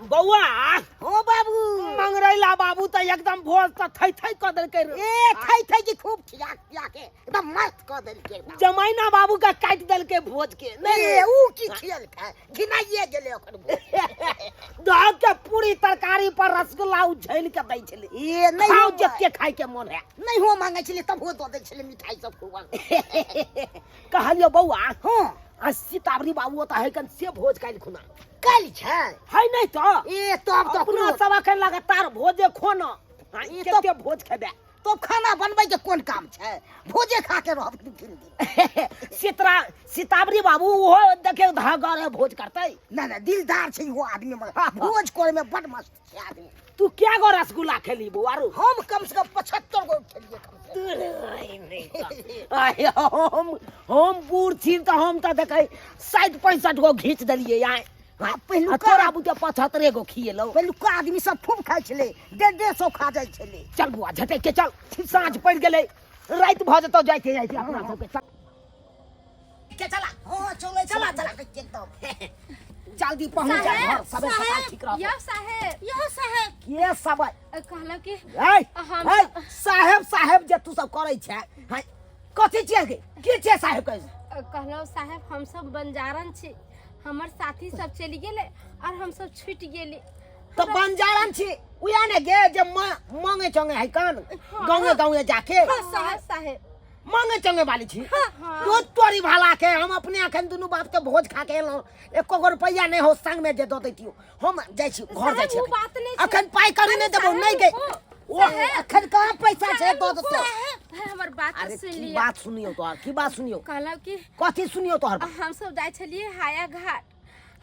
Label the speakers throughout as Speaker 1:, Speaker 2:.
Speaker 1: बौआ।
Speaker 2: हो बाबू।
Speaker 1: मंगरैला बाबू तऽ एकदम भोज तऽ थै थै कऽ देलकै रे।
Speaker 2: ए थै थै की खूब खिया पिया के एकदम मस्त कऽ देलकै एकदम।
Speaker 1: जमाइना बाबू के काटि देलकै भोज के नहीं
Speaker 2: ए
Speaker 1: रे।
Speaker 2: ऊ की खियलकै, घिनाइए गेलै ओकर भोज।
Speaker 1: दहक के पूरी तरकारी पर रसगुल्ला उझैल के दै छलै।
Speaker 2: ए नहीं
Speaker 1: खाओ
Speaker 2: हो
Speaker 1: जते खाय के मोन है।
Speaker 2: नहीं हो मांगे छलै तब हो दऽ दै छलै मिठाई सब खूब।
Speaker 1: कहलियो बौआ।
Speaker 2: हाँ।
Speaker 1: आ सीतावरी बाबू ओतऽ है कन से भोज काल्हि खुना।
Speaker 2: काल्हि छै?
Speaker 1: है नहीं तो।
Speaker 2: ए तब तो
Speaker 1: अपना सब अखन लगातार भोजे खो न। हाँ,
Speaker 2: ई
Speaker 1: कते भोज खेबे।
Speaker 2: तो खाना बनबै के कोन काम छै, भोजे खा के रहब दू तीन दिन।
Speaker 1: सीतरा सीतावरी बाबू ओहो देखे धागर है भोज करतै।
Speaker 2: ना ना दिलदार छै वो आदमी, मगर
Speaker 1: हाँ।
Speaker 2: भोज करे में बड़ मस्त छै आदमी।
Speaker 1: तू क्या गो रसगुल्ला खेली बौआ रो?
Speaker 2: हम कम से कम 75 गो खेलिए कम से कम।
Speaker 1: आय, हम बूढ़ छी तऽ हम तऽ देखै 60-65 गो घीच देलियै आय।
Speaker 2: हाँ, पहिलुका
Speaker 1: तोरा बुते 75 गो खिएलौ।
Speaker 2: पहिलुका आदमी सब खूब खाइ छलै, 150 खा जाइ छलै।
Speaker 1: चल बुआ झटक के चल, साँझ पड़ि गेलै, राति भऽ जेतौ जाइते जाइते अपना सबके। चल के चला।
Speaker 2: हाँ, चलै,
Speaker 1: चला,
Speaker 2: चला,
Speaker 1: चला।
Speaker 2: एकदम।
Speaker 1: जल्दी पहुँच जा घर, सबे सकाल ठीक रहतौ।
Speaker 3: यौ साहेब।
Speaker 4: यौ साहेब।
Speaker 1: के सब?
Speaker 3: कहलहुँ कि
Speaker 1: ए,
Speaker 3: हम
Speaker 1: ए, साहेब साहेब जे तू सब करै छै, हैं, कथी छियै गे? की छियै साहेब कहै छै?
Speaker 3: कहलहुँ साहेब, हम सब बंजारन छी, हमर साथी सब चलि गेलै और हम सब छूटि गेली।
Speaker 1: तऽ बंजारन छी उएह ने गे जे मांगे चंगे है कान गाँवे गाँवे जाके।
Speaker 3: हाँ, साहेब, साहेब।
Speaker 1: मांगे चंगे वाली छी।
Speaker 3: हाँ।
Speaker 1: तू तोरी भाला के हम अपने अखन दुनू बाप के भोज खा के एलहुँ, एको गो रुपैआ नहि हो संग में जे दऽ दैतियौ। हम जाइ छी घर, जाइ छी
Speaker 3: साहेब, उ
Speaker 1: अखन।
Speaker 3: बात नहि छै।
Speaker 1: अखन पाइ करी नहि देबौ,
Speaker 3: साहेब,
Speaker 1: नहि गे।
Speaker 3: रुको।
Speaker 1: ओ
Speaker 3: साहेब।
Speaker 2: अखन कहाँ पैसा छै
Speaker 3: साहेब,
Speaker 2: दऽ देतौ।
Speaker 3: साहेब, हमर बात
Speaker 1: अरे
Speaker 3: सुनि
Speaker 1: की
Speaker 3: लिअ।
Speaker 1: बात सुनियौ तोहर, की बात सुनियौ?
Speaker 3: कहलहुँ कि
Speaker 1: कथी सुनियौ तोहर बात?
Speaker 3: हम सब जाइ छलियै हाया घाट,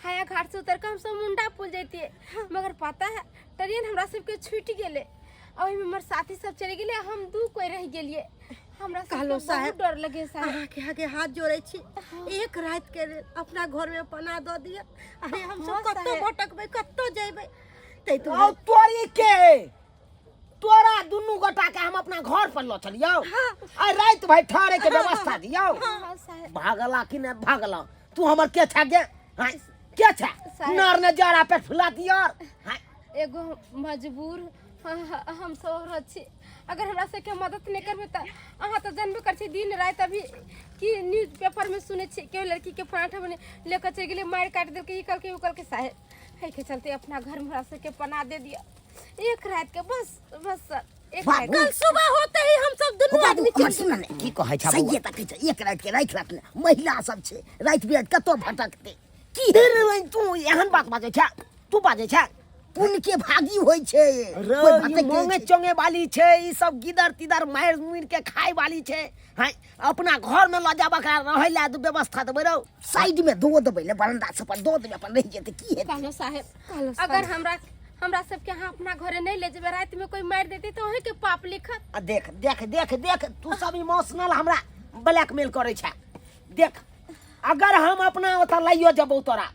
Speaker 3: हाया घाट से उतर के हम सब मुंडा पुल जैतियै, मगर पता है ट्रेन हमरा सबके छूटि गेलै, ओहिमे हमर साथी सब चलि गेलै, हम दू कोइ रहि गेलियै। हमरा सबके
Speaker 4: कहलहुँ
Speaker 3: बहुत
Speaker 4: साहेब,
Speaker 3: डर लगे साहेब।
Speaker 4: अहाँके आगे हाथ जोड़ै छी, एक राति के लेल अपना घर में पना दऽ दिअ। अरे हम सब
Speaker 3: हाँ,
Speaker 4: कतौ
Speaker 3: साहेब।
Speaker 4: भटकबै, कतौ जेबै, ताहि
Speaker 1: औ
Speaker 4: दुआरे।
Speaker 1: तोरी के तोरा दुनू गोटा के हम अपना घर पर लऽ चलियौ, आ राति भरि ठहरे के व्यवस्था दियौ।
Speaker 3: हाँ, साहेब।
Speaker 1: भागला कि नहि भागला? तू हमर के छा गे? हाँ, के छा?
Speaker 3: साहेब।
Speaker 1: नर ने जरा पेट फुला दियर। हाँ।
Speaker 3: एगो मजबूर हम सब औरत छी, अगर हमरा सबके मदद नहि करबै तऽ अहाँ तऽ जानबे करै छी दिन राति अभी की न्यूज पेपर में सुनै छी, केओ लड़की के पराठा बने लेकर चलि गेलै, मारि काटि देलकै, ई कहलकै ओ कहलकै। साहेब, एहिके चलते अपना घर में हमरा सबके पना दे दिअ एक राति के, बस बस सर, एक
Speaker 2: बाबू।
Speaker 3: राति।
Speaker 4: कल सुबह होते ही हम सब दुनू
Speaker 2: बाबू,
Speaker 4: आदमी
Speaker 2: हमर
Speaker 4: चलि
Speaker 2: सुन ने।
Speaker 1: की कहै छै
Speaker 2: सहिए
Speaker 1: बौआ?
Speaker 2: तऽ कहै छै, एक राति के राखि राखि ने, महिला सब छै, राति बिराति कतौ भटकतै की?
Speaker 1: रे, तू एहन बात बाजै छै? तू बाजै छै?
Speaker 2: पुण्य के भागी होइ छै।
Speaker 1: रे,
Speaker 2: कोइ
Speaker 1: ई
Speaker 2: भटकै
Speaker 1: मांगे
Speaker 2: छै।
Speaker 1: चोंगे वाली छै, ई सब गिदर तिदर मारि मुरि के खाय वाली छै। हैं, अपना घर में लऽ जाब, एकरा रहै लए दू व्यवस्था देबै रौ।
Speaker 2: साइड में दो देबै ले, बरंडा सब पर दो देबै, अपन रहि जेतै, की हेतै?
Speaker 3: कहलहुँ साहेब,
Speaker 4: कहलहुँ
Speaker 3: अगर
Speaker 4: साहेब।
Speaker 3: हमरा सबके अहाँ अपना घरे नहि ले जेबै, राति में कोई मारि देतै तऽ अहींके पाप लिखत।
Speaker 1: आ देख देख देख देख, तू सब इमोशनल हमरा ब्लैकमेल करै छै। देख, अगर हम अपना ओतऽ लैयो जेबौ तोरा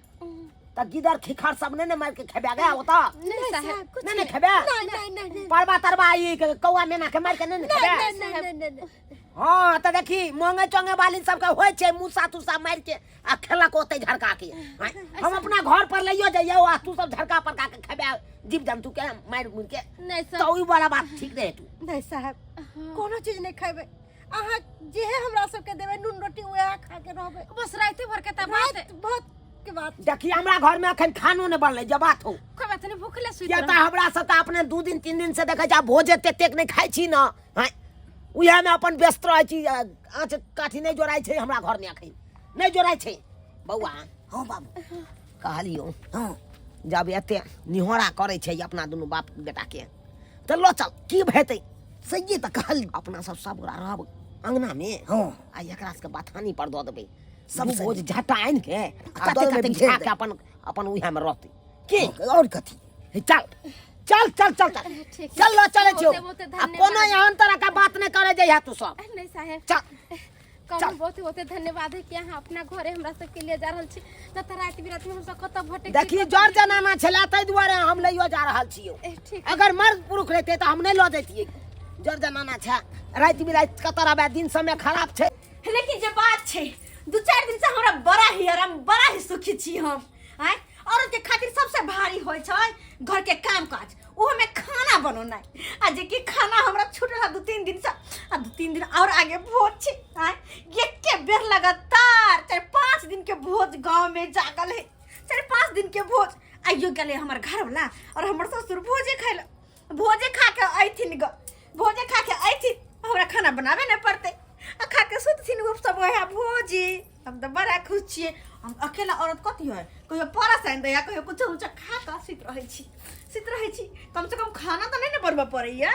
Speaker 1: तऽ गिदर खिखर सब नहि ने मारि के खेबे गे ओतऽ?
Speaker 3: नहीं साहेब,
Speaker 4: कुछ
Speaker 1: नहि ने खेबे?
Speaker 4: नहीं, नहीं, नहीं, नहीं।
Speaker 1: परबा तरबा ई कौआ मेना के मारि के नहि ने खेबे?
Speaker 4: नहीं, नहीं, नहीं, नहीं, नहीं।
Speaker 1: हाँ, तऽ देखी मांगे चोंगे वाली सबके होइ छै मूसा तूसा मारि के आ खेलक ओतै झरका के। हाँ, हम अपना घर पर लैयो जइयौ आ तू सब झरका परका के खेबे जीव जंतु के मारि मुरि के।
Speaker 3: नहीं
Speaker 1: तऽ
Speaker 3: सर।
Speaker 1: ओहि वाला बात ठीक नहि तू।
Speaker 4: नहीं साहब, कोनो चीज नहीं खेबै, अहाँ जेहे हमरा सबके देबै नून रोटी वएह खा के रहबै।
Speaker 3: बस राति भर के तऽ बात
Speaker 4: राति भर के बात।
Speaker 1: देखी, हमरा घर में अखन खानो नहि बनलै, जे बात हो।
Speaker 3: कोई बात नहीं, भूखले सुति
Speaker 1: किया तऽ
Speaker 3: रहब।
Speaker 1: हमरा सबके अपने 2 दिन 3 दिन से देखै छी भोज एतेक नहि खाइ छी न, हाँ, उएह में अपन व्यस्त रहै छी, आँच काठी नहि जोड़ाइ छै हमरा घर में, अखन नहि जोड़ाइ छै। बौआ।
Speaker 2: हँ बाबू।
Speaker 1: कहलियौ।
Speaker 2: हँ।
Speaker 1: जब एते निहोरा करै छै अपना दुनू बाप बेटा के तऽ लऽ चल, की हेतै?
Speaker 2: सहिए तऽ कहल।
Speaker 1: अपना सब सब गोरा रहब अंगना में।
Speaker 2: हँ।
Speaker 1: आ एकरा सबके बथानी पर दऽ देबै
Speaker 2: सब
Speaker 1: सब भोज झटा आनि के आ
Speaker 2: काते
Speaker 1: दऽ देबै
Speaker 2: काते
Speaker 1: बिछा
Speaker 2: घेर
Speaker 1: के अपन अपन उएह में रहतै की?
Speaker 2: हँ, और कथी?
Speaker 1: हे, चल चल चल चल चल।
Speaker 3: ठीक।
Speaker 1: चल लऽ चलै छियौ।
Speaker 3: बहुते बहुते
Speaker 1: आ
Speaker 3: धन्यवाद।
Speaker 1: कोनो एहन तरह के बात नहि करै जइहे तू सब।
Speaker 3: नहीं साहेब।
Speaker 1: चल।
Speaker 3: कहूँ
Speaker 1: चल।
Speaker 3: बहुत बहुत धन्यवाद है कि अहाँ अपना घरे हमरा सबके ले जा रहल छी, न तऽ राति बिराति में हम सब कतऽ भटक
Speaker 1: देखी, जर जनाना छलै ताहि दुआरे हम लैयो जा रहल छियौ।
Speaker 3: ए, ठीक।
Speaker 1: अगर मर्द पुरुष रहते तऽ हम नहि लऽ जैतियै। जर जनाना छै, राति बिराति कतऽ रहबै, दिन समय खराब छै।
Speaker 5: लेकिन जे बात छै, 2-4 दिन से हमरा बड़ा ही आराम, बड़ा ही सुखी छी हम। आँय,
Speaker 4: औरत के खातिर सबसे भारी होइ छै घर के काम काज, ओहो में खाना बनौनाइ। आ जे कि खाना हमरा छूटल है 2-3 दिन से, आ 2-3 दिन और आगे भोज छै। आँय, एके बेर लगातार 4-5 दिन के भोज गांव में जागल है, 4-5 दिन के भोज। आइयो गेलै हमर घरवाला और हमर ससुर भोजे खाइल, भोजे खा के अयथिन ग, भोजे खा के अयथिन, हमरा खाना बनाबे नहि पड़तै, आ खा के सुतथिन ओ सब वएह भोजे। हम तऽ बड़ा खुश छियै। हम अकेला औरत कथी है, कहियो परस आनि दैया, कहियो कुछो उछो खा कऽ सुति रहै छी, सुति रहै छी। कम से कम खाना तऽ नहि ने बनबऽ पड़ैया,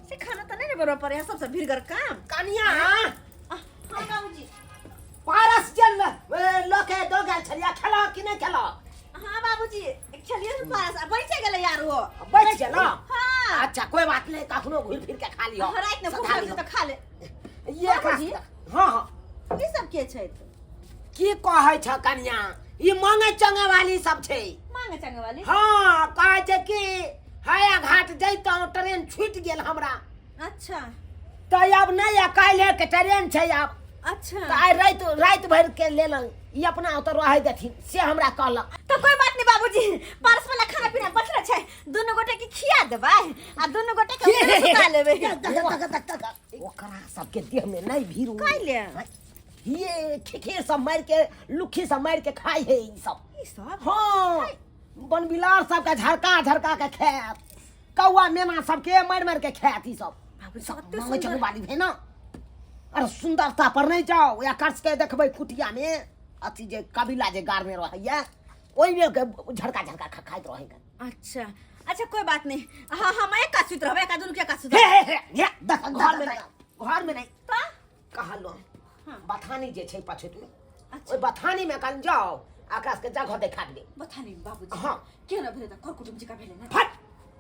Speaker 4: से खाना तऽ नहि ने बनबऽ पड़ैया, सबसँ भिड़गर काम।
Speaker 1: कनिया।
Speaker 4: हाँ बाबूजी।
Speaker 1: पारस जे लऽ के दऽ गेल छलियै, खेलह कि नहि खेलह?
Speaker 4: हाँ बाबूजी, खेलिए ने पारस, आ बचि गेलै यार ओ।
Speaker 1: बचि गेल?
Speaker 4: हाँ।
Speaker 1: अच्छा कोई बात नहीं, कखनो घुरि फिर के खा लिह।
Speaker 4: हाँ, राति में भूख
Speaker 1: सधा
Speaker 4: लगतै
Speaker 1: लिह।
Speaker 4: तऽ खा ले।
Speaker 1: ये
Speaker 4: बाबूजी।
Speaker 1: हाँ हाँ।
Speaker 4: ई सब के छै?
Speaker 1: की कहै छ कनिया, ई मांगे चंगे वाली सब छै।
Speaker 4: मांगे चंगे वाली?
Speaker 1: हाँ, कहै छै कि हया घाट जैतहुँ ट्रेन छूटि गेल हमरा।
Speaker 4: अच्छा।
Speaker 1: तऽ आब नहि आ काल्हि के ट्रेन छै आब।
Speaker 4: अच्छा।
Speaker 1: तऽ आइ राति राति भरि के लेल ई अपना ओतऽ रहै देथिन, से हमरा कहलक।
Speaker 4: तऽ कोई बात नहीं बाबूजी, पारस वाला खाना पीना बचल छै, दुनू गोटे के खिया देबै आ दुनू गोटे के ओतऽ सुता लेबै।
Speaker 1: ओकरा सबके देह में नहीं भीड़।
Speaker 4: काल्हि?
Speaker 1: ये खिखिर सब मारि के, लुक्खी सब मारि के खाइ है ई सब।
Speaker 4: ई सब?
Speaker 1: हाँ, बनबिलार सबके झरका झरका के खायत, कौआ मेना सबके मारि मारि के खायत ई सब।
Speaker 4: बाबू,
Speaker 1: सब
Speaker 4: कते
Speaker 1: मांगे
Speaker 4: सुन्दर।
Speaker 1: वाली भेल ना। अरे सुंदरता पर नहीं जाओ, या कर्ज के देखबै कुटिया में अथी जे कबीला जे गार में रहैया ओहिमे के झरका झरका खाइत रहै।
Speaker 4: अच्छा अच्छा कोई बात नहीं, हाँ हम एक कात सुत रहबै, एक दुनू के कात सुत
Speaker 1: हे
Speaker 4: रहबै।
Speaker 1: हे हे हे,
Speaker 2: देख,
Speaker 1: घर में नहीं, घर में नहीं।
Speaker 4: तऽ?
Speaker 1: कहलो
Speaker 4: हाँ।
Speaker 1: बथानी जे छै पछुत में,
Speaker 4: अच्छा।
Speaker 1: ओहि बथानी में कन जाओ, आकाश के जगह देखा देबै।
Speaker 4: बथानी में बाबूजी?
Speaker 1: हाँ।
Speaker 4: के ना भेलै तऽ कर कुटुम जकाँ भेलै ने।
Speaker 1: फट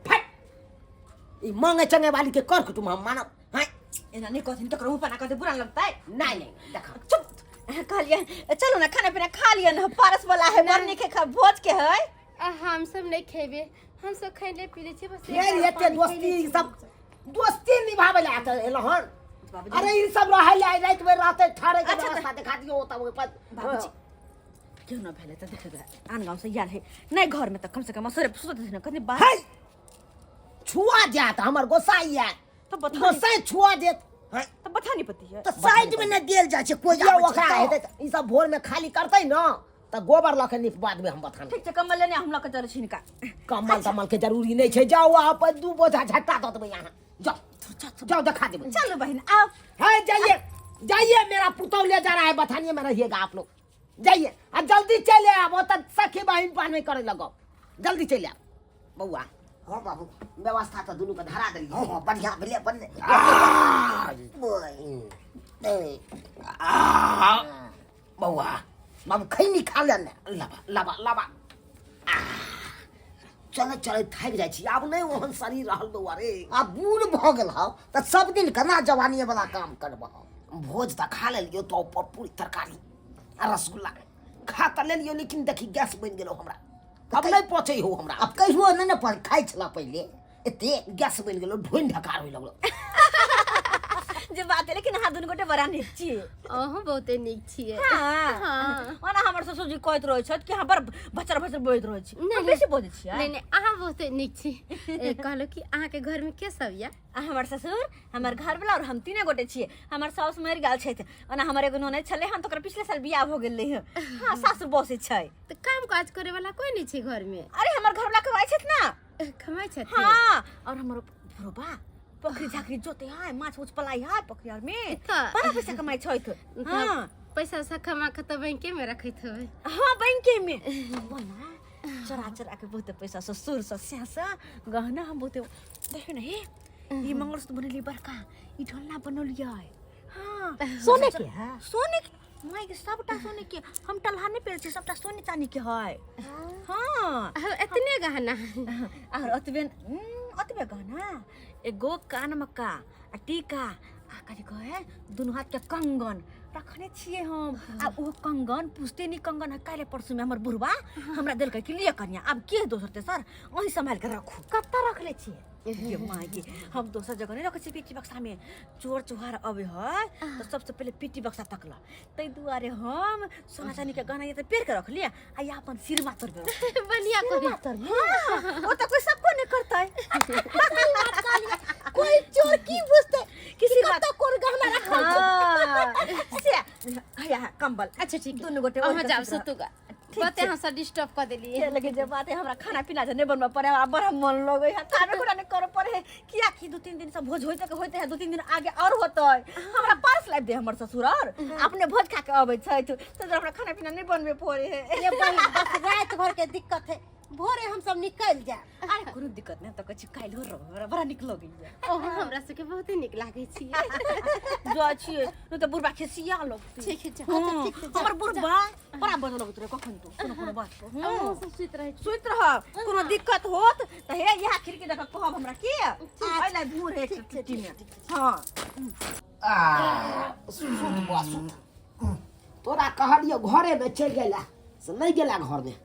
Speaker 1: फट, ई मांगे चंगे वाली के कर कुटुम हम मानब? हैं?
Speaker 4: एना नहि कहथिन तकरो मुँह पना कहते बुरा लगतै।
Speaker 1: नहीं नहीं, देखा।
Speaker 4: चुप, कहलियै चलू ना खाना पीना खा लिअ ना, पारस वाला है, बड़ नीक है, भोज के है।
Speaker 3: आ हम सब नहीं खेबे, हम सब खैले पीले छी बस।
Speaker 1: फेर
Speaker 3: एक
Speaker 1: एते
Speaker 3: पानी
Speaker 1: दोस्ती
Speaker 3: पीले छी।
Speaker 1: सब दोस्ती निभाबै लए आके एलहुँ हन।
Speaker 4: बाबूजी।
Speaker 1: अरे ई सब रहै लए राति भरि रहतै ठहरै के
Speaker 4: अच्छा, तऽ-
Speaker 1: व्यवस्था देखा दियौ तब ओहि पर।
Speaker 4: बाबूजी क्यों ना भेलै तऽ देखै आन गाँव से याद है नहीं, घर में तऽ कम से कम असरे सुतत ना कनी बाहर।
Speaker 1: है छुआ जायत हमर गोसाई आयत
Speaker 4: तऽ बथानी।
Speaker 1: गोसाई छुआ देत। हैं?
Speaker 4: तऽ बथानी पति है।
Speaker 2: तऽ साइड में नहि देल जाइ छै कोई
Speaker 1: यौ,
Speaker 2: आबै छै
Speaker 1: ओकरा
Speaker 2: तऽ।
Speaker 1: हेतै तऽ ई सब भोर में खाली करतै न तऽ गोबर लऽ के निपवा देबै हम बथान।
Speaker 4: ठीक छै, कम्बल लेने हम लऽ के चलै छी हिनका।
Speaker 1: कम्बल तम्बल के जरूरी नहीं छै, जाओ आप 2 बोझा झट्टा दऽ देबै अहाँ, जाओ जाओ देखा देबै।
Speaker 4: चलू बहिन आओ।
Speaker 1: है जाइए जाइए, मेरा पुतौह ले जा रहा है, बथानिए में रहिएगा आप लोग, जाइए आ जल्दी चले आबो, तऽ सखी बहिन पान नहीं करे लगो, जल्दी चले आब बौआ।
Speaker 2: हाँ बाबू।
Speaker 1: व्यवस्था तऽ दुनू के धरा देलियै।
Speaker 2: हाँ हाँ बढ़िया भेलै बनलै।
Speaker 1: बौआ।
Speaker 2: बाबू खैनी खा ले ने।
Speaker 1: लबा लबा लबा, चलै चलै थाकि जाइ छी, आब नहि ओहन शरीर रहल बौआ रे।
Speaker 2: आ बूढ़ भऽ गेल हौ तऽ सब दिन केना जवानी वाला काम करबह?
Speaker 1: भोज तऽ खा लेलियौ, तो ऊपर पूरी तरकारी आ रसगुल्ला खा तऽ लेलियौ, लेकिन देखी गैस बनि गेलौ हमरा, अब नहि पचै हो हमरा।
Speaker 2: आब कहियो नहि ने पर खाइ छला पहिले एते।
Speaker 1: गैस बनि गेलौ, ढोनि ढकार होइ लगलौ।
Speaker 4: जे बात है, लेकिन अहाँ दुनू गोटे बड़ा नीक छी।
Speaker 3: अहूँ बहुते नीक छियै।
Speaker 4: हाँ।
Speaker 3: हाँ।
Speaker 4: ओना हमर ससुर जी कहैत रहै छथि कि अहाँ बड़ भचर भचर बजैत रहै छी।
Speaker 3: नहि,
Speaker 4: हम बेसी बजै छियै?
Speaker 3: नहीं नहीं, अहाँ बहुते नीक छी। कहलहुँ कि अहाँके घर में के सब या?
Speaker 4: आ हमर ससुर, हमर घरवला और हम तीने गोटे छियै। हमर साउस मरि गेल छथि। ओना हमर एगो ननैद छलै हन, तऽ ओकर पिछले साल बियाह भऽ गेलै हँ। हाँ, सासुर बसै छै।
Speaker 3: तऽ काम काज करे वाला कोई नहीं छै घर में?
Speaker 4: अरे हमर घरवला कमाइ छथि ना।
Speaker 3: कमाइ छथि?
Speaker 4: हाँ, और हमर भरोबा पोखरी झाखरी जोते है, माछ उछ पलाई है पोखरी आर में,
Speaker 3: तऽ
Speaker 4: बड़ा पैसा कमाइ छथि। हाँ।
Speaker 3: पैसा उसा कमा के तऽ बैंके में रखैत होबै?
Speaker 4: हाँ बैंके में बोला चोरा चोरा के बहुत पैसा ससुर से से गहना हम बहुते देखियौ ने, हे ई मंगलसूत्र बनेलियै बड़का, ई ढोलना बनौलियै। हाँ।
Speaker 2: सोने के है?
Speaker 4: सोने के माय के सबटा सोने के, हम टलहा नहि पहिरै छी, सबटा सोने चानी के है। हाँ।
Speaker 3: एतने गहना?
Speaker 4: और ओतबे ओतबे गहना, एगो कान मक्का आ टीका आ कथी कहे दुनू हाथ के कंगन रखने छियै हम आ ओ कंगन पुछते नहीं कंगन है काल्हि परसू में हमर बुढ़वा हमरा देलकै कि लिअ कनिया आब के दोसर तेसर अहीं सम्हाल के रखू।
Speaker 3: कतऽ रखले छियै?
Speaker 4: ये माय के, हम दोसर जगह नहीं रखै छियै पेटी बक्सा में। चोर चुहार अबै है तऽ सबसे पहिले पेटी बक्सा तकल, ताहि दुआरे हम सोना चानी के गहना ये तऽ पेर के रखलियै आ या अपन सिरमा तर में रखलियै।
Speaker 3: बढ़िया करी।
Speaker 4: हाँ, ओ तऽ कोई सबको नहीं करतै।
Speaker 2: कोई चोर की बुझतै
Speaker 4: कि
Speaker 2: कि
Speaker 4: सिरमा
Speaker 2: कतऽ कोन गहना रखल छै।
Speaker 4: हाँ, से हैया कंबल।
Speaker 3: अच्छा ठीक है,
Speaker 4: दुनू गोटे ओढ़ि
Speaker 3: अहाँ
Speaker 4: कऽ
Speaker 3: जाउ
Speaker 4: सुति रहब।
Speaker 3: सुतू गा।
Speaker 4: ठीक
Speaker 3: बहुते
Speaker 4: छै।
Speaker 3: अहाँ सब डिस्टर्ब कऽ देलियै।
Speaker 4: के लगे जे बात है, हमरा खाना पीना जे नहि बनबऽ पड़े, हमरा बड़ा मन लगै है। खाना खुना नहि करऽ पड़े है, कियाकि 2-3 दिन से भोज होइते के होइते है, 2-3 दिन आगे और होतै। हमरा पास लाबि दे हमर ससुर और अपने भोज खा के अबै छथि, तऽ हमरा खाना पीना नहि बनबे पड़े है।
Speaker 2: ये बहिन, बस राति भर के दिक्कत है, भोरे हम सब निकल जाए।
Speaker 4: अरे कोनो दिक्कत नहि, हम तऽ कहै छी काल्हिो रहब, हमरा बड़ा नीक लगैया।
Speaker 3: ओहो हमरा सबके बहुते नीक लागै छी।
Speaker 4: जाइ छियै, नहि तऽ बुढ़बा खिसिया लगतै।
Speaker 3: ठीक है, जाउ।
Speaker 4: हँ,
Speaker 2: ठीक छै, जाउ,
Speaker 4: हमर बुढ़बा बड़ा बजऽ लगैत रहै कखन तो कोनो कोनो बात पर।
Speaker 3: अहूँ सब सुति रहै छी।
Speaker 4: सुति रहब, कोनो दिक्कत होत तऽ हे इएह खिड़की देख कऽ कहब हमरा की एहि धूर है खिड़की में। हाँ।
Speaker 1: आ, सुत बुआ सुत, तोरा कहलियो घरे में चलि गेला से नहीं गेला घर में।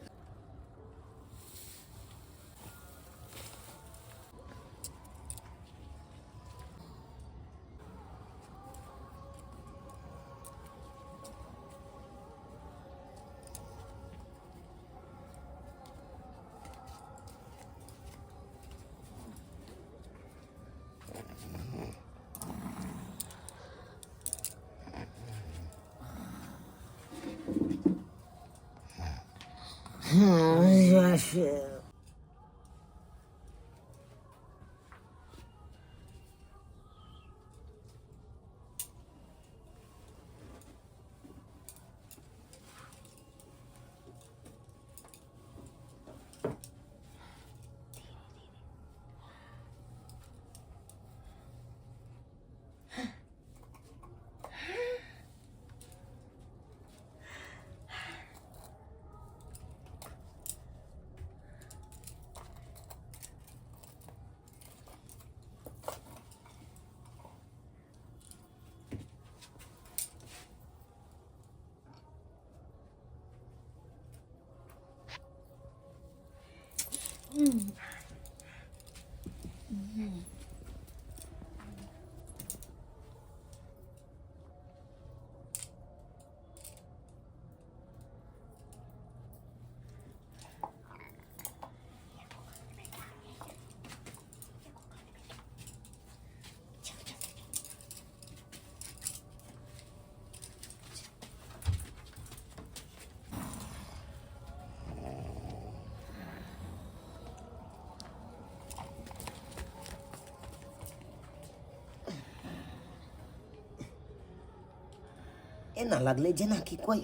Speaker 1: एना लगलै जेनाकि कोइ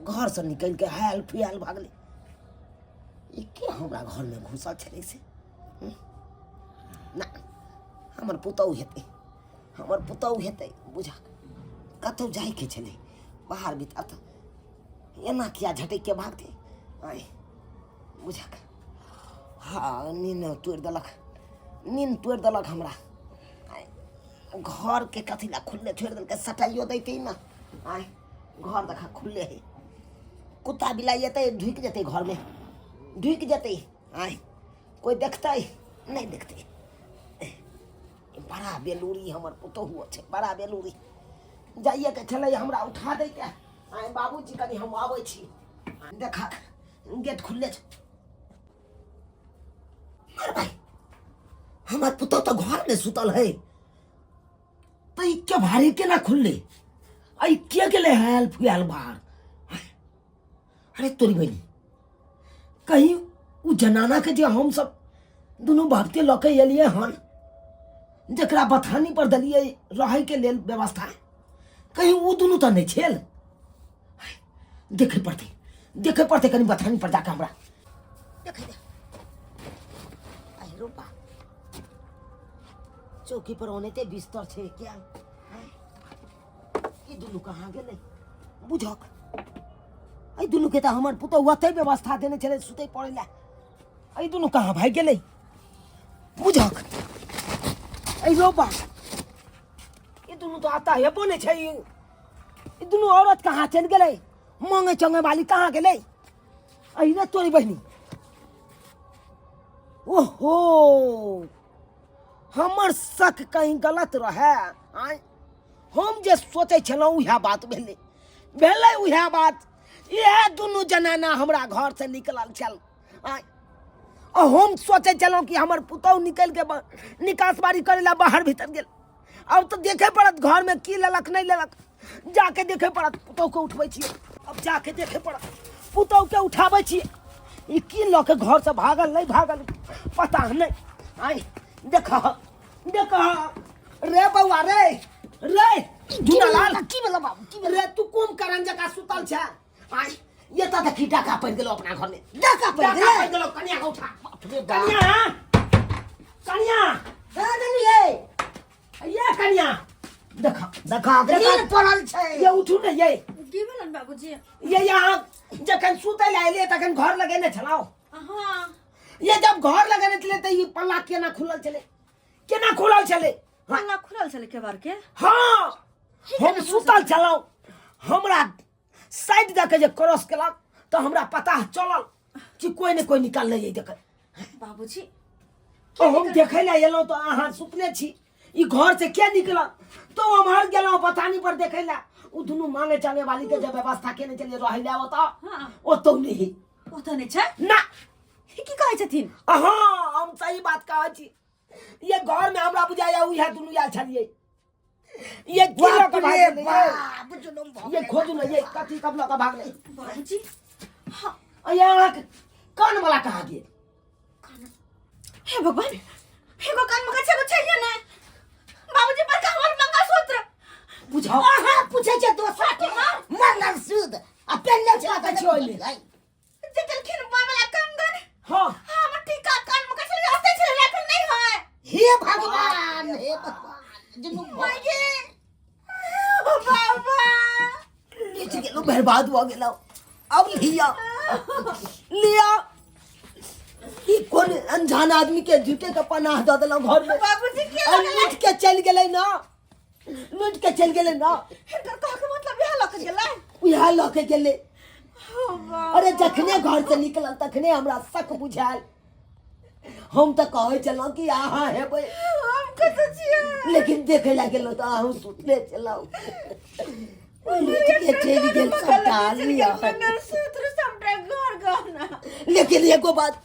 Speaker 1: घरसँ निकलि कऽ हायल फुयाल भागलै। ई के हमरा घरमे घुसल छलै से? ना, हमर पुतहु हेतै, हमर पुतहु हेतै। बुझा कतहु जाइके छलै बाहर भीतर, तऽ एना किया झटकि के भागतै? आँय बुझक, हँ, नींद तोड़ि देलक, नींद तोड़ि देलक हमरा। आँय, घरके कथी लए खुलले छोड़ि देलकै? सटाइयो दैतै ने। आँय, घर देखा खुलले है, कुत्ता बिलाइ एतै ढुकि जेतै, घरमे ढुकि जेतै। आँय, कोइ देखतै नहि देखतै। बड़ा बेलूरी हमर पुतोहुओ छै, बड़ा बेलूरी। जाइएके छलै हमरा उठा दैके। आँय बाबूजी, कनि हम आबै छी। देखा गेट खुलले छै। मर भाई, हमर पुतोह तऽ घरमे सुतल है, तऽ ई के भारी केना खुलले? आ ई के गेलै हायल फुयाल बाहर? अरे तोरी बहिनी, कहीं उ जनाना के जे हम सब दुनू भक्ते लऽ के एलियै हन, जकरा बथानी पर देलियै रहै के लेल व्यवस्था, कहीं उ दुनू तऽ नहि छेल? देखे पड़तै, देखे पड़तै कनि बथानी पर जाके हमरा
Speaker 2: देखे दे। अरे बा, चौकी पर ओनाहिते बिस्तर छै क्या? ई दुनू कहाँ गेलै? बुझक, एहि दुनूके तऽ हमर पुतहु ओतहि व्यवस्था देने छलै सुतै पड़ै लए। एहि दुनू कहाँ भागि गेलै? बुझक, एहि रो बा, ई दुनू दुनू तऽ आता हेबो नहि छै। ई दुनू औरत कहाँ चलि गेलै? मांगे चंगे वाली कहाँ गेलै? अहि ने तोरी बहिनी। ओहो, हमर शक कहीं गलत रहै। आँय, हम जे सोचै छलहुँ उएह बात भेलै, भेलै उएह बात। इएह दुनू जनाना हमरा घरसँ निकलल छल। आँय, आ हम सोचै छलहुँ कि हमर पुतहु निकलि के निकास बारी करै लए बाहर भीतर गेल। आब तऽ देखे पड़त घरमे की लेलक नहि लेलक, जाके देखे पड़त। पुतहुके उठबै छियै, अब जाके देखे पड़त। पुतहुके उठाबै छियै, ई की लऽ के घरसँ भागल नहि भागल पता नहि। आइ देख, देख रे बौआ, रे रे झूनालाल।
Speaker 1: की भेलो बाबू, की भेलो?
Speaker 2: रे, तू कोन करण जकाँ सुतल छै? आइ ये तऽ देखी, डाका पड़ि गेलो अपना घरमे।
Speaker 1: डाका पड़ि
Speaker 2: डाका
Speaker 1: गेलै?
Speaker 2: पड़ि गेलो। कनिया के उठा।
Speaker 1: बाप रे बाप।
Speaker 2: कनिया, कनिया।
Speaker 1: हे देलियै।
Speaker 2: ये कनिया, देख।
Speaker 1: देखा, नींद पड़ल छै।
Speaker 2: ये उठू ने ये।
Speaker 4: की भेलन बाबूजी?
Speaker 2: ये यहाँ जखन सुतै लए एलियै तखन घर लगेने छलहुँ?
Speaker 4: हाँ।
Speaker 2: ये जब घर लगेने छलै तऽ ई पल्ला केना खुलल छलै? केना खुलल छलै?
Speaker 4: पल्ला खुलल छलै केबाड़ के?
Speaker 2: हाँ, हम सुतल छलहुँ, हमरा साइड दऽ के जे क्रॉस केलक तऽ हमरा पता चलल कि कोइ ने कोइ निकालने ये। देखै
Speaker 4: बाबूजी।
Speaker 2: तो हम देखै लए एलहुँ तऽ अहाँ सुतले छी। ई घर से के निकलल? तो हम हर गेलहुँ बथानी पर देखै लए। ओ दुनू मांगे चांगे वाली के जे व्यवस्था केने छलियै रहै लए ओतऽ, ओतौ नहि।
Speaker 4: ओतऽ नहि छै?
Speaker 2: ना।
Speaker 4: ई की कहै छथिन?
Speaker 2: हाँ, हम सही बात कहै छी। ये घर में हमरा बुझाया उएह दुनू आयल छलियै। ये की लऽ कऽ भागलै ये?
Speaker 1: बाप, जुलुम भऽ
Speaker 2: ये
Speaker 1: गेलै।
Speaker 2: खोजू ने, ये कथी कब लऽ कऽ भागलै?
Speaker 4: बाबूजी।
Speaker 2: ये अहाँके कान वाला कहाँ गेल?
Speaker 4: हे भगवान, एगो कान में कछे को चाहिए ना बाबूजी, पर का हमर मंगलसूत्र।
Speaker 2: बुझाओ।
Speaker 1: अहाँ पूछै छै दोसर के मंगलसूत्र आ पेन्हले छै।
Speaker 2: कतऽ छै ओहिमे?
Speaker 4: जे देलखिन वाला कंगन।
Speaker 2: हाँ।
Speaker 4: हमर टीका कान में कछे रास्ते छले राखल नहीं है।
Speaker 1: हे भगवान, हे भगवान, जुलुम भऽ
Speaker 4: माय गे, ओ बाबा।
Speaker 2: नीच गेलहुँ, बर्बाद भऽ गेलहुँ। अब लिया लिया, ई कोन अनजान आदमी के झूठे के पनाह दऽ देलहुँ घर में।
Speaker 4: बाबूजी के
Speaker 2: आ लूट के चलि गेलै ना, लूट के चलि गेलै ना।
Speaker 4: हिनकर कह के मतलब इएह लऽ के गेलै?
Speaker 2: उएह लऽ के गेलै।
Speaker 4: ओ बाबा।
Speaker 2: अरे, जखने घर से निकलल तखने हमरा शक बुझायल। हम तऽ कहै छलहुँ कि अहाँ हेबै।
Speaker 4: हम कतऽ छियै?
Speaker 2: लेकिन देखै लए गेलहुँ तऽ अहूँ सुतले छलहुँ। लूट के चलि गेल सबटा लिअ।
Speaker 4: मंगलसूत्र सबटा घर गहना।
Speaker 2: लेकिन एगो बात,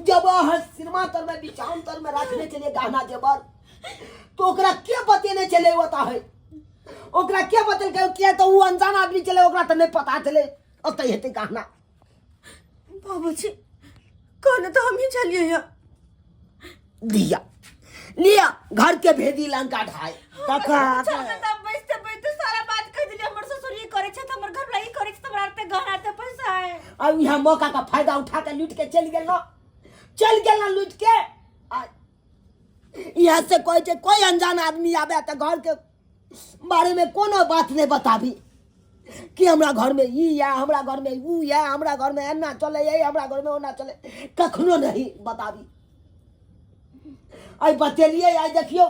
Speaker 2: जब अहाँ सिरमा तर में बिछाउन तर में रखने छलियै गहना जेबर, तो ओकरा के बतेने छलै ओतऽ है? ओकरा के बतेलकै? किया तऽ ओ अनजान आदमी छलै, ओकरा तऽ नहि पता छलै ओतऽ हेतै गहना।
Speaker 4: बाबूजी, कहने तऽ हमही छलियै ये।
Speaker 2: लिया लिया, घर के भेदी लंका ढाई
Speaker 1: तखन
Speaker 4: तब बैसते बैसते सारा बात कह दिलियै, हमर ससुर ई करै छै, हमर घरवाला ई करै छै, हमरा आरते गहना आरते पैसा है।
Speaker 2: अब यहाँ मौका का फायदा उठा के लूट के चलि गेल ना, चलि गेल ना लूट के। आ यहाँ से कहै छै, कोई अनजान आदमी आबे तऽ घर के बारे में कोनो बात नहीं बताबी कि हमरा घर में ई या हमरा घर में ऊ या हमरा घर में एना चले या हमरा घर में ओना चले, कखनो नहीं बताबी। आइ बतेलियै, आइ देखियौ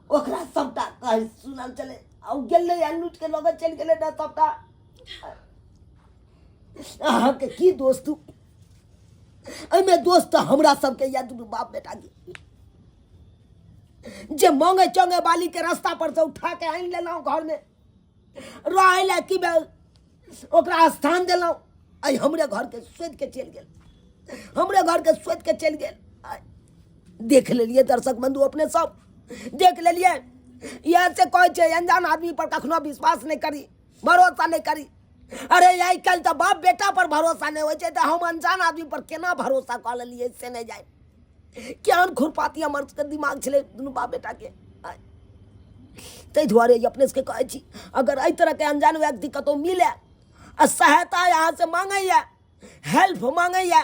Speaker 2: ओकरा सबटा कहि सुनल चले आ ओ गेलै आ लूट के लऽ के चलि गेलै ने सबटा। अहाँके की दोस्त? एहिमे दोस्त तऽ हमरा सबके या दुनू बाप बेटाके जे मांगे चंगे वाली के रास्ता पर से उठा के आनि लेलहुँ घर में रहै लए, की भेल, ओकरा स्थान देलहुँ, आइ हमरे घरके शोधि के चलि गेल, हमरे घरके शोधि के चलि गेल। आइ देख लेलियै दर्शक बंधु, अपने सब देख लेलियै। इएह से कहै छै, अनजान आदमी पर कखनो विश्वास नहि करी, भरोसा नहि करी। अरे, आइ काल्हि तऽ बाप बेटा पर भरोसा नहि होइ छै, तऽ हम अनजान आदमी पर केना भरोसा कऽ लेलियै से नहि जाय। केहन खुरपाती हमर सबके दिमाग छलै दुनू बाप बेटाके। ताहि दुआरे अपने सबके कहै छी, अगर एहि तरहके अनजान व्यक्ति कतहु मिले आ सहायता अहाँसँ मांगैए, हेल्प मांगैए,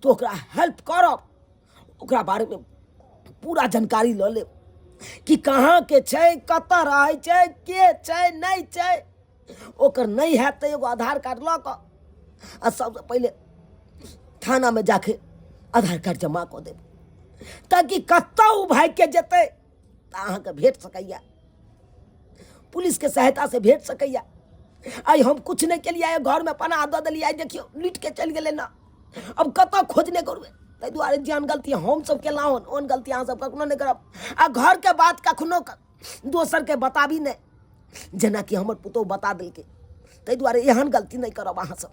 Speaker 2: तऽ ओकरा हेल्प करब। ओकरा बारेमे पूरा जानकारी लऽ लेब कि कहाँके छै, कतऽ रहै छै, के छै, नहि छै। ओकर नहि हैत तऽ एगो आधार कार्ड लऽ कऽ आ सबसँ पहिले थानामे जाके आधार कार्ड जमा कऽ देब, ताकि कतहु भागिके जेतै तऽ अहाँके भेट सकैए। पुलिसके सहायतासँ भेट सकैए। आइ हम किछु नहि केलियै, घरमे पनाह दऽ देलियै, आइ देखियौ लुटि कऽ चलि गेलै ने, अब कतऽ खोजने करबै। ताहि दुआरे जेहन गलती हमसभ केलहुँ हन ओहन गलती अहाँसभ कखनो नहि करब, आ घरके बात कखनो दोसरके बताबी नहि, जेनाकि हमर पुतोहु बता देलकै। ताहि दुआरे एहन गलती नहि करब अहाँसभ।